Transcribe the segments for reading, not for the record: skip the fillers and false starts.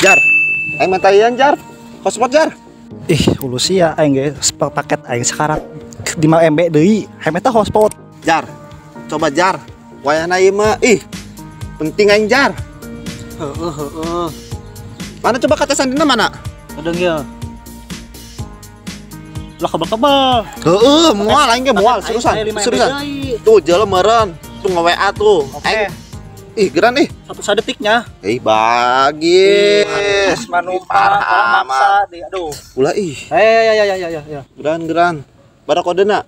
Jar, aing menta jar. Hotspot jar. Ih, ulu sia aing ge paket aing sekarang 5 MB deui, hayang menta hotspot. Jar, coba jar. Wayahna ieu mah ih penting aing jar. Heeh heeh. Mana coba kata sandina mana? Kadang ya. Lah kebel-kebel. Heeh, moal aing ge moal seriusan. Seriusan. Tuh jalan meureun, tuh nge-WA tuh. Oke. Ih, geran ih. Satu sadetiknya. Ih, bagis. Manumpang maksa di aduh. Ulah ih. Eh ya ya ya ya ya. Geran geran. Bara kodena.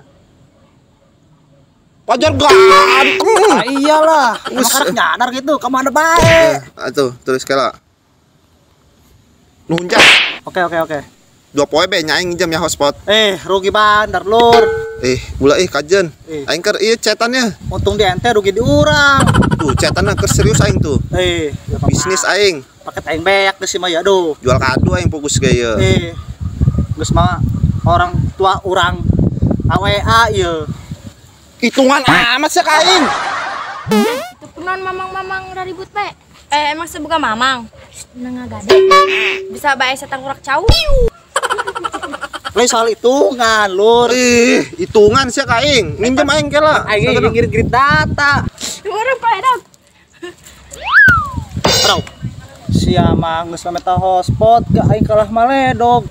Pajar ganteng. Ah, iyalah. Emang nyadar gitu, kemana bae. Atuh, tulis kela. Nuhun jar. Oke oke oke. 2 poe be nya aing jam ya hotspot. Eh, rugi bandar lur. Eh, ulah ih kajen. Aing keur ieu chatannya. Untung di ente rugi di urang. Tuh chatana keur serius aing tuh. Eh, bisnis aing. Paket aing beak geus mah ya aduh. Jual kado aing fokus ge ieu. Eh. Geus mah orang tua urang AWA ieu. Hitungan amat sih ka aing. Itu kunaon mamang-mamang raribut bae. Eh, emang sebuka mamang. Nangagade. Bisa bae satangkurak cau. Lain soal hitungan lur. Ih, hitungan sih ka aing. Minjem aing kela. Aing ngirit-ngirit data. Urang paedog. Bro. Sia mah geus meta hotspot ke aing kalah maledog.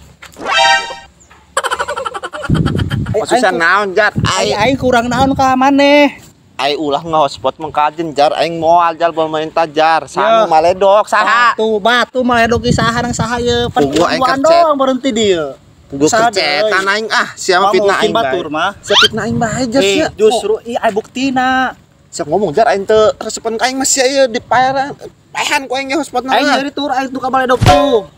Maksudnya naon jar? Aing kurang naon ka maneh? Aing ulah nge-hotspot mengkajen jar, aing moal jar pemerintah jar, sanu maledog saha? Batu, batu maledog ki saha nang saha ye. Pan doang berhenti dia. Puguh kecetan aing ah, siapa fitnah aing batur mah. Sia fitnah aing bae jar sia. Justru ieu aing buktina. Sia ngomong jar aing teu resepen ka aing mah sia ieu dipaeran. Paehan ku aing ge hotspotna. Aing jadi tur aing tuh ka maledog tuh.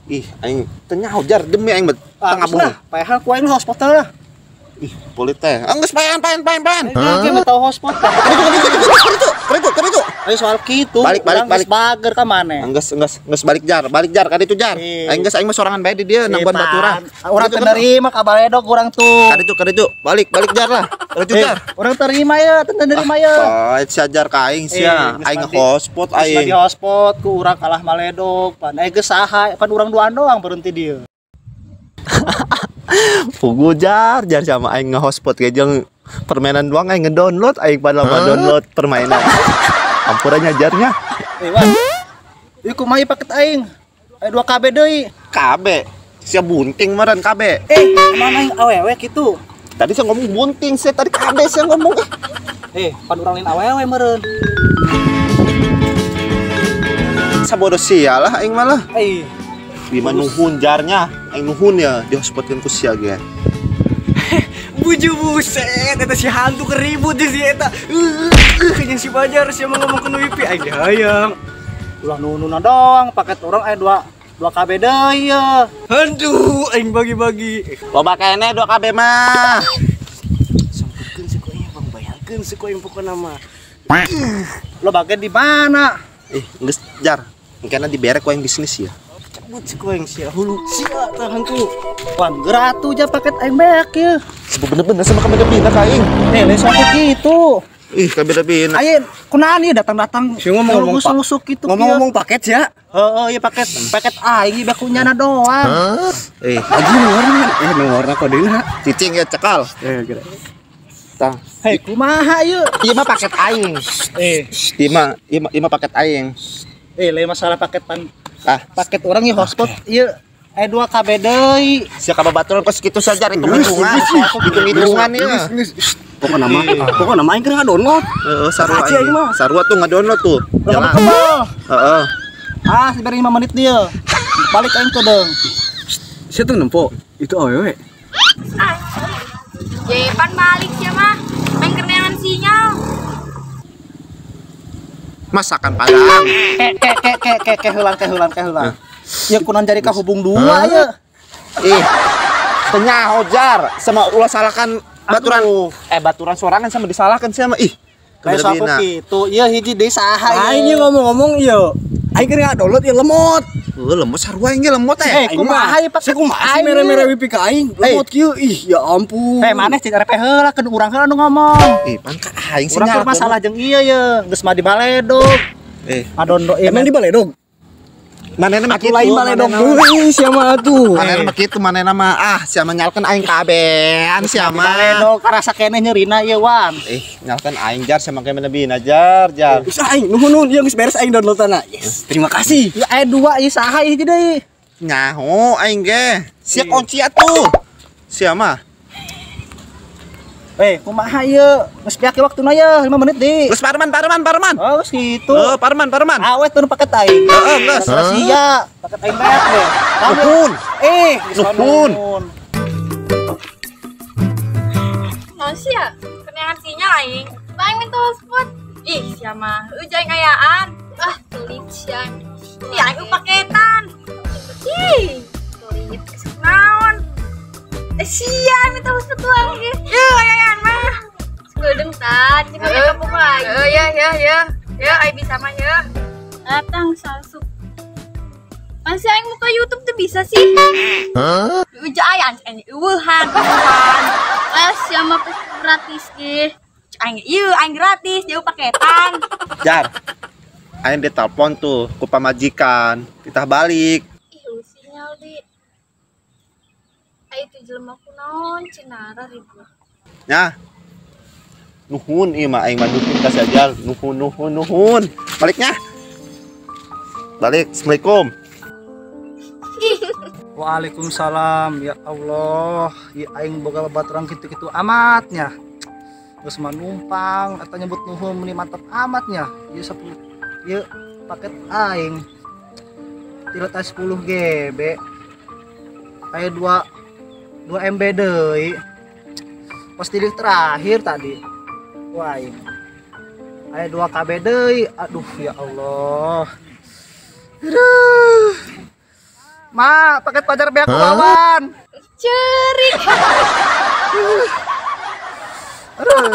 Ih, aing teu nyaho jar demi aing mah tengah bunga. Paehan ku aing hotspot lah. Ih, boleh teh. Enggeus paehan paehan paehan paehan. Aing ge tau hotspot. Keritu. Ayo soal kitu. Balik balik balik. Bager ka maneh. Enggeus enggeus enggeus balik jar ka ditu jar. Aing geus aing mah sorangan bae di dieu nangguan baturan. Urang teu nerima ka baledog urang tuh. Ka ditu balik balik jar lah. Ka ditu jar. Urang terima ye, teu nerima ye. Pait sia jar ka aing sia. Aing hotspot aing. Di hotspot ku urang kalah maledog. Pan aing geus saha, pan urang duaan doang berhenti dieu. Pugu jar jar sama aing nge-hotspot ge jeung permainan doang aing ngedownload aing padahal mah download permainan. Ampurannya jarnya. Eh wan. Ieu kumaha paket aing? Aya 2 KB deui. KB. Sia bunting meureun KB. Eh, mana aing awewe kitu? Tadi saya ngomong bunting, sia tadi KB sia ngomong. Eh, pan urang lain awewe meureun. Sabodo sia lah aing malah. Eh, di mana nuhun jarnya? Aing nuhun ya di hotspotkeun ku sia ge. Buju buset, eta si hantu keribut di si eta. Jeung si Bajar sia mah ngomong ke wifi aing hayang. Ulah nununa doang, paket urang aya 2 KB deui ye. Hantu aing bagi-bagi. Loba keneh 2 KB mah. Sangkeun si ku aing bang bayangkeun si ku aing pokona mah. Lo bagian di mana? Ih, geus jar. Engkena diberek ku aing bisnis ya. Cabut si ku aing sia hulu. Sia tah hantu. Wan geratu aja paket aing beak ye. Bener-bener sama kabeda-bina ka aing. Eh, lain soal kitu. Ih, kabeda-bina. Aing kunaon ieu datang-datang si ngomong-ngomong lusuk kitu. Ngomong-ngomong paket ya. Heeh, ieu paket paket aing ieu bakunyana doang. Eh, aji nu warna eh nu warna kodena. Cicing ya cekal. Eh, kira. Tah. Hei, kumaha ieu? Ieu mah paket aing. Eh, ieu mah paket aing. Eh, lain masalah paket pan. Ah, paket urang ieu hotspot ieu. 2 KB deui. Sia ka babaturan kos kitu saja hitung-hitungan. Hitung-hitungan ya. Pokona mah aing keur ngadownload. Heeh, sarua aing mah. Sarua tuh ngadownload tuh. Jalan. Heeh. Ah, diberi 5 menit dia. Balik aing ke deung. Sia tuh nempo. Itu awewe. Ah. Ye, pan balik sia mah. Main kerneangan sinyal. Masakan Padang. Ke ke ke heulang ke heulang ke heulang. Ya kunan jadi kahubung dua ya. Ih, tenya jar sama ulah salahkan baturan. Eh baturan sorangan sama disalahkan sama ih. Kayak soal kitu. Ieu hiji deui saha ieu. Aing ngomong-ngomong ieu. Aing keur ngadownload ieu lemot. Heuh lemot sarua aing ge lemot teh. Eh kumaha ieu paket kumaha mere-mere wifi ka aing lemot kieu. Ih ya ampun. Eh maneh cing RP heula keun urang heula nu ngomong. Ih pan ka aing sih. Urang masalah jeung ieu ye, geus mah di baledog. Eh, adondo emang di baledog. Manehna mah kitu. Lain baledog deui sia mah atuh. Manehna mah kitu, manehna mah ah sia mah nyalkeun aing kabehan sia mah. Baledog karasa keneh nyerina ieu Wan. Eh, nyalkeun aing jar sia mah ke lebih jar jar. Geus aing nuhun nuhun ieu geus beres aing downloadanna. Yes, terima kasih. Ieu aya 2 ieu saha ieu deui? Nyaho aing ge. Sia kunci atuh. Sia mah. Kumaha ieu? Geus beak waktuna ye 5 menit deui. Geus parman. Oh, geus kitu. Heeh, parman. Awet teu paket aing. Heeh, geus. Sia, paket aing beak deh. Nuhun. Nuhun. Naon sia? Keneangan sinyal aing. Aing minta hotspot. Ih, sia mah euy aing ayaan. Ah, pelit sia. Ih, aing paketan. Ih, pelit naon? Sia minta hotspot doang ge. Yeuh, ayaan mah. Segeudeng tan, cina kampung lagi. Ya. Ya, aing bisa mah ya. Datang salsuk. Masih aing muka YouTube tuh bisa sih. Hah? Uja ayaan eueuhan. Ah, sia mah gratis ge. Aing ieu aing gratis jauh paketan. Jar. Aing ditelepon tuh ku pamajikan, kita balik. Ih, sinyal di. Ayo tuh jelema kunaon cenara ribut. Nah. Nuhun ieu mah aing mah nuhun ka sajar, nuhun. Baliknya. Balik, Assalamualaikum. Waalaikumsalam. Ya Allah, ya aing boga babaturan kitu-kitu amatnya. Terus mah numpang atau nyebut nuhun meni mantap amatnya. Ieu 10 ieu paket aing. 10 GB. Aya 2 MB deui. Pas tilik terakhir tadi. Wah, aing. Aya 2 KB deui. Aduh ya Allah. Aduh. Ma, paket pajar beak wawan. Cerik. Aduh.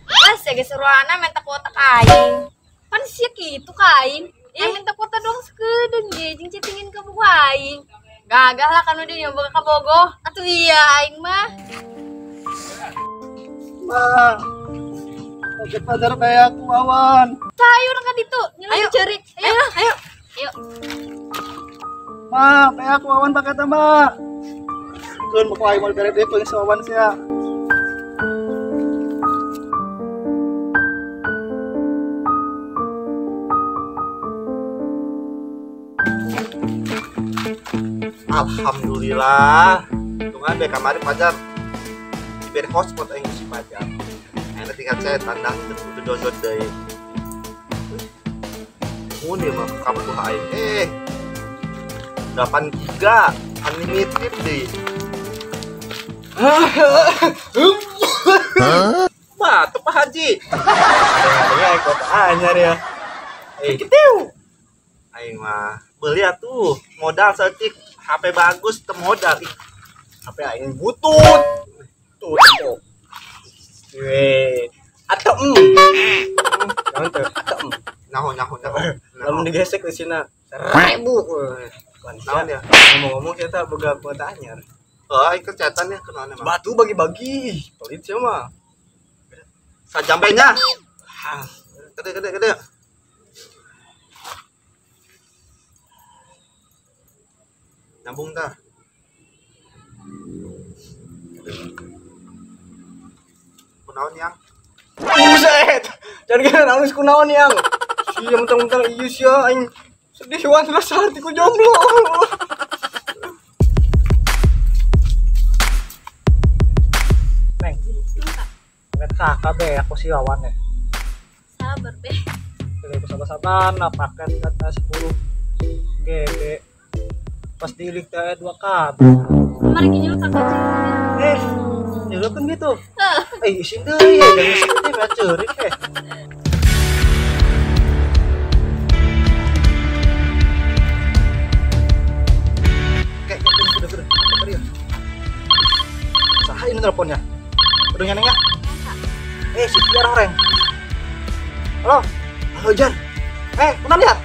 Mas, ya geus seruana minta kuota ka aing. Pan sia kitu ka aing. Aing minta kuota doang sakedeung ge jeung chattingin ka buku aing. Gagah lah kan udah nyoba ka Bogo. Atuh iya aing mah. Ma, paket pajar beak wawan. Ayo urang ka ditu, nyeluk cerik. Ayo, ayo. Ayo. Ma, beak wawan paket ma. Keun buku aing moal bere deui ku si wawan sia. Alhamdulillah. Tunggu deh kamari pajar diberi hotspot aing si pajar. Aing tinggal saya tandang kudu download deui. Mun ieu mah kampung aing 8 giga unlimited deui. Batuk Pak Haji. Adanya aing kota anyar ya. Kitu. Aing mah beli atuh modal saeutik HP bagus teu modal. HP aing butut. Tuh. Weh, atau Naon teh? Atau Naon. Lamun digesek di sina 1000. Naon ya? Ngomong-ngomong kita boga kuota anyar. Oh, aing kecetan ya kunaon emang. Batu bagi-bagi, pelit sia mah. Sajampenya. Gede. Nyambung dah. Kunaon yang? Buset. Jangan kira naon kunaon yang. Sia mentang-mentang ieu sia aing sedih wan rasa hatiku jomblo. Neng. Paket kakak be aku si Wawan ya. Sabar be. Aku sabar-sabar nah paket data 10 GB. Pas dilik teh 2 KB. Kemarin kayaknya lu takut. Nyeluk kan gitu. Isin deui ya jangan sedih mah ceurik eh. Kayak udah. Saha ini teleponnya? Udah nyanengnya? Si Tiara oreng. Halo. Halo Jar. Kunaon ya?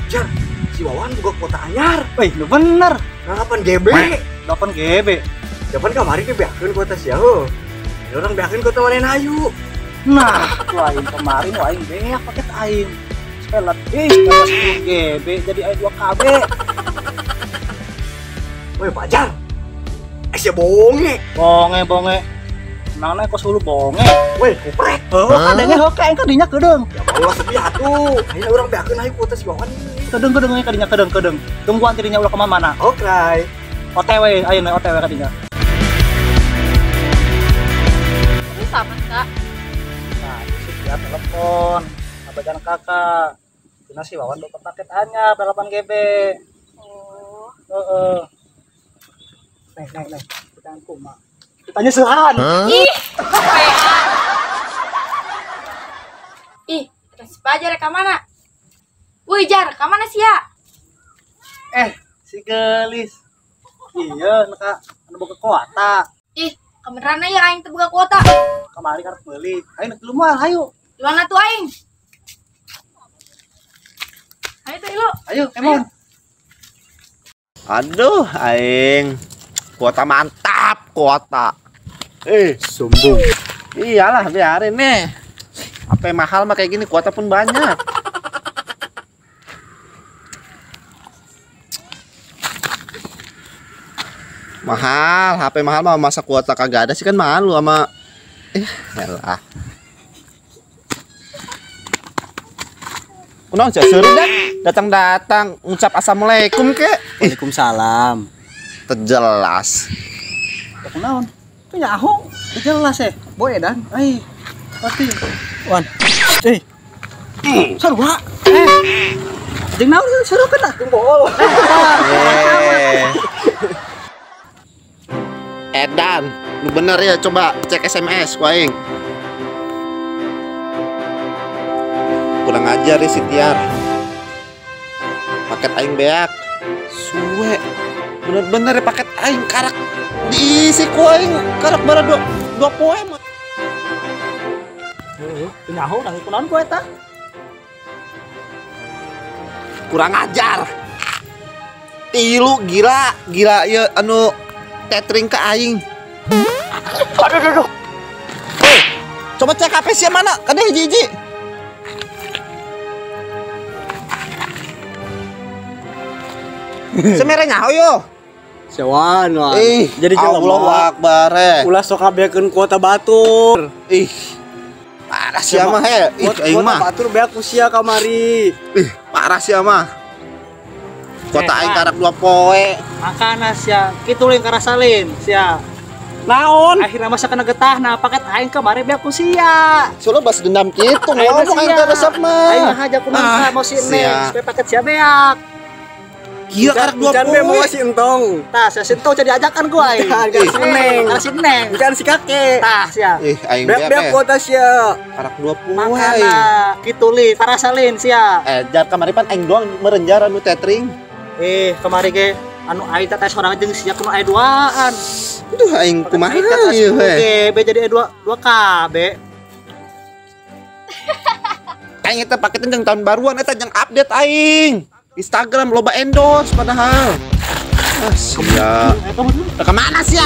Jar, si Wawan boga kuota anyar. Lu bener. 8 GB. 8 GB. Japan kamari ge beakeun kuota sia heuh. Urang beakeun kuota manehna hayu. Nah, ku aing kemarin aing beak paket aing. Pelat. Ih, tambah 10 GB jadi aya 2 KB. Woi, Pajar. Sia bonge. Bonge. Emangna kos hulu bonge. Woi, kuprek. Heuh, kadenge heuh ka aing kadinya kedeung. Ya Allah sepi atuh. Ayeuna urang beakeun hayu kuota si Wawan. Kedeung aing kadinya kedeung. Tungguan tidinya ulah ka mana. Oke. OTW ayeuna OTW kadinya. Terus sama, Kak? Nah, si dia telepon. Abajan kakak. Cenah si Wawan boga paket anyar 8 GB. Oh. Heeh. Neng. Kita kumaha. Ditanya seuhan. Ih, ih, si Pajar ka mana? Woi, Jar, ka mana sia? Si gelis. Iya, neka anu boga kuota. Ih, kebeneran ya aing teu boga kuota. Kamari karep meuli. Aing nek moal, hayu. Di mana tuh aing? Ayo tuh ilu. Ayo, emon. Aduh, aing. Kuota mantap, kuota. Sombong. Iyalah, biarin nih. Apa yang mahal mah kayak gini, kuota pun banyak. Mahal, HP mahal mah masa kuota kagak ada sih kan malu sama elah. Kunaon sih seureun dah? Datang-datang ngucap assalamualaikum ke. Waalaikumsalam. Terjelas. Ya kunaon? Teu nyaho, jelas eh. Boy edan. Ai, pasti. Wan. Sarua. Jeung naon sarua kana? Jeung bohong. Edan, lu bener ya coba cek SMS ku aing. Kurang ajar ya si Tiar. Paket aing beak. Suwe. Bener-bener ya paket aing karak diisi ku aing karak bara dua poe mah. Heeh, teu nyaho da kunaon ku eta? Kurang ajar. Tilu gila ieu anu tethering ke aing. Aduh. Hei, coba cek HP sia mana? Kade hiji-hiji. Semere nyaho yo. Sewan, wan. Ih, jadi Allahu Akbar. Ulah sok kabeakeun kuota batur. Ih. Parah sia mah he. Ih, aing mah. Kuota batur beak usia kamari. Ih, parah sia mah. Kuota aing karak 2 poe. Makana sia, kitu lain karasalin sia. Naon? Akhirnya masa kena getah, nah paket aing kemarin beak usia. Soalnya balas dendam kitu ngomong aing teh resep mah. Aing mah aja kumaha mau si Neng, supaya paket sia beak. Gila karak 2 poe. Mau si entong. Tah, si entong jadi ajakan gua aing. Kan si Neng. Kan si Neng. Bukan si kakek. Tah, sia. Ih, aing beak kuota sia. Karak 2 poe. Makana kitu li, karasalin sia. Jar kamari pan aing doang merenjar anu tethering. Kemari ge anu aing teh sorangan jeung sia kudu aya duaan. Aduh aing kumaha ieu he. GB jadi 2 KB. Aing eta paketan jeung tahun baruan eta jeung update aing. Instagram loba endorse padahal. Ah, sia. Ke mana sia?